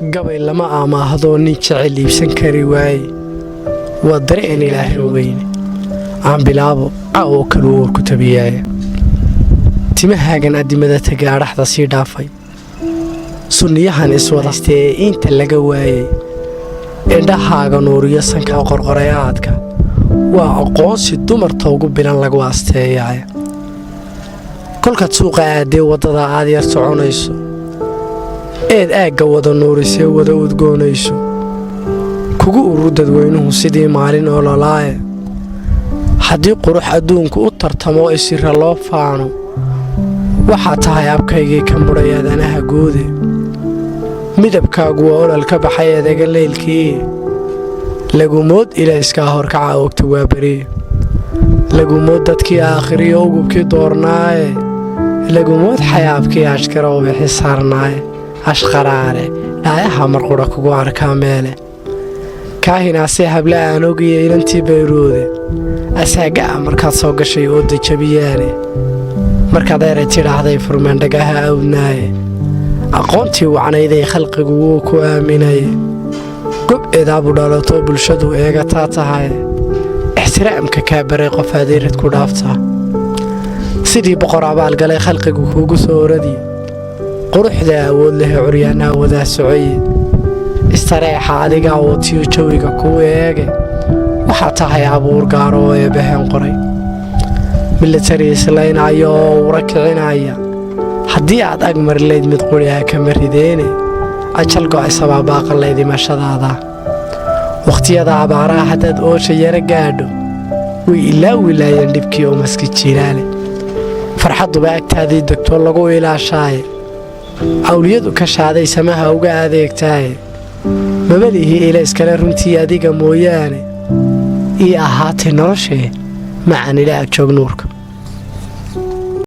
Gabay lama aamaahdoo nin jecel iibsan kari waaye, waa dareen Ilaahay ogeyne. Aan bilaabo caawo kaluu warku tabiyaaya. Timahaagan addimada taga adhaxda sii dhaafay, sunniyahan iswadaysta ee inta laga waayay, indhahaaga nuuriyo, sanka qorqorayaadka waa aqoonsi dumarta ugu bilan lagu asteeyaaya. Kolkaad suuqa aaddee waddada aad yar soconayso, eed aagga wada nuurisee wada udgoonayso, kugu urur dadweynuhu sidii maalin ololaaye. Haddii qurux adduunku u tartamo, isira loo faano, waxaa tahay abkaygii ka mudhay aadanaha guude. Midabkaagu waa olol ka baxay eedaga leylkii, lagumood ilayskaa horkaca ogta waa beriye, lagumood dadkii aakhiriyo ugubkii doornaaye, lagumood xayaabkii ashkara ubixi saarnaaye. Ashqaraare dhaayaha marqudha kugu arkaa meele, kaahinaasee habla aan ogiya inantii Bayruude. Asaagaa markaad soo gashay oo dajabiyaane, markaad eray tidhaahday furmaandhagaha awdnaaye. Aqoontii wacnayday khalqigu wuu ku aaminaye, gob eedaabu dhalato bulshadu eegataa tahay. Ixtiraamka kaa baray qof adeerad ku dhaaftaa, sidii boqor abaalgalay khalqigu kuugu soo oradiye. Quruxda awood lehe curyaanaa wadaa socoye, istareexa adigaa watiyo jawiga kuu eege. Waxaa tahay abuur gaaro oo eebbaheen qoray, milatari islaynaya oo ura kicinaya. Haddii aad ag marilayd mid quriha kama rideene, ajal go'aysabaa baaqanlayd imashadaada. Wakhtiyada abaaraha haddaad oosha yara gaadho, way ilaa wilaayeen dhibkii oo maski jiilaale. Farxadduba agtaadii degtoo lagu ilaashaaye, awliyadu ka shaaday samaha uga adeegtaaye. Mabalihii ilayskale runtii adiga mooyaane, ii ahaatay noloshee macan ila ag joog nuurka.